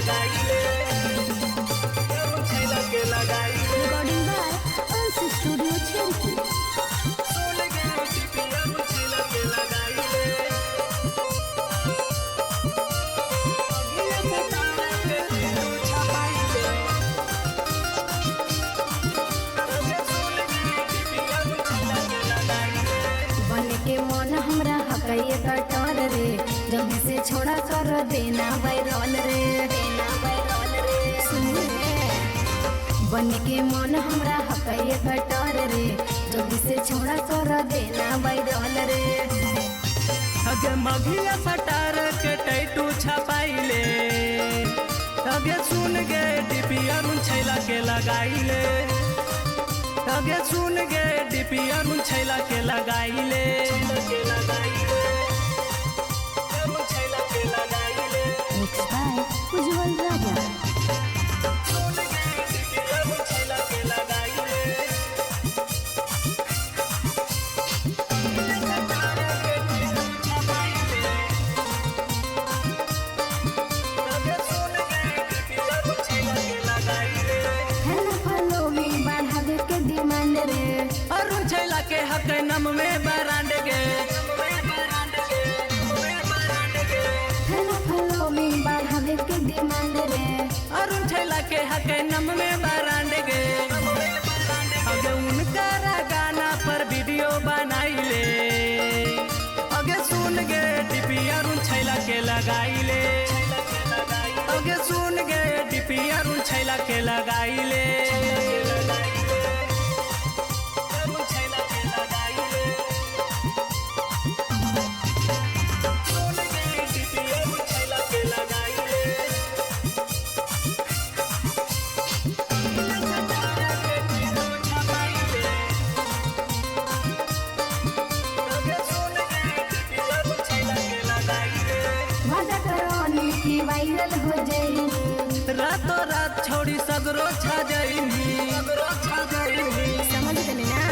लगाइले, अरुण छैला के लगाइले। Recording by Ansh Studio Cherki. सुन गे डीपी अरुण छैला के लगाइले। अगिया सटार के टैटू छपाइले। अगे सुन गे डीपी अरुण छैला के लगाइले। बन के मन हमरा हकैया कटर रे, जल्दी से छोड़ा कर देना वायरल रे, देना वायरल रे। सुन रे, बन के मन हमरा हकैया कटर रे, जल्दी से छोड़ा कर देना वायरल रे। अगे मघिया सटार के टैटू छपाइले। अगे सुन गे डीपी अरुण छैला के लगाइले। अगे सुन गे डीपी अरुण छैला के लगाइले। के लगाइले, अरुण छैला के लगाइले। Mixed by Ujjwal Raja. सुन गे डीपी अरुण छैला के लगाइले। सटार के टैटू छपाइले। अगे सुन गे डीपी अरुण छैला के लगाइले। हेलो फॉलोइंग बढ़ावे के डिमांड रे। अरुण छैला के हक नम में बरांड गे। हेलो फॉलोइंग बढ़ावे के डिमांड रे। अरुण छैला के हक नम में बरांड गे। अगे उनका गाना पर वीडियो बनाइले। अगे सुन गे डीपी अरुण छैला के लगाइले। अगे सुन गे डीपी अरुण छैला के लगाइले। अरुण छैला के लगाइले। सुन गे डीपी अरुण छैला के लगाइले। अगे सुन गे डीपी अरुण छैला के लगाइले। वादा करो की वायरल हो जाई। रातों रात छोड़ी सगरो छा जाइनी, सगरो छा जाइनी। समझ गए ना,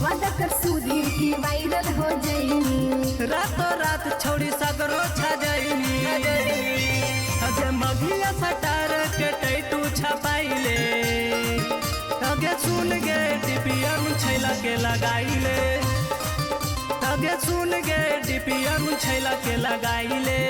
वादा कर सुधीर की वायरल हो जाई। रातों रात छोड़ी सगरो छा जाइनी। अगे मघिया सटार के टैटू छपाइले। अगे सुन गे डीपी अरुण छैला के लगाइले। अगे सुन गे डीपी अरुण छैला के लगाइले।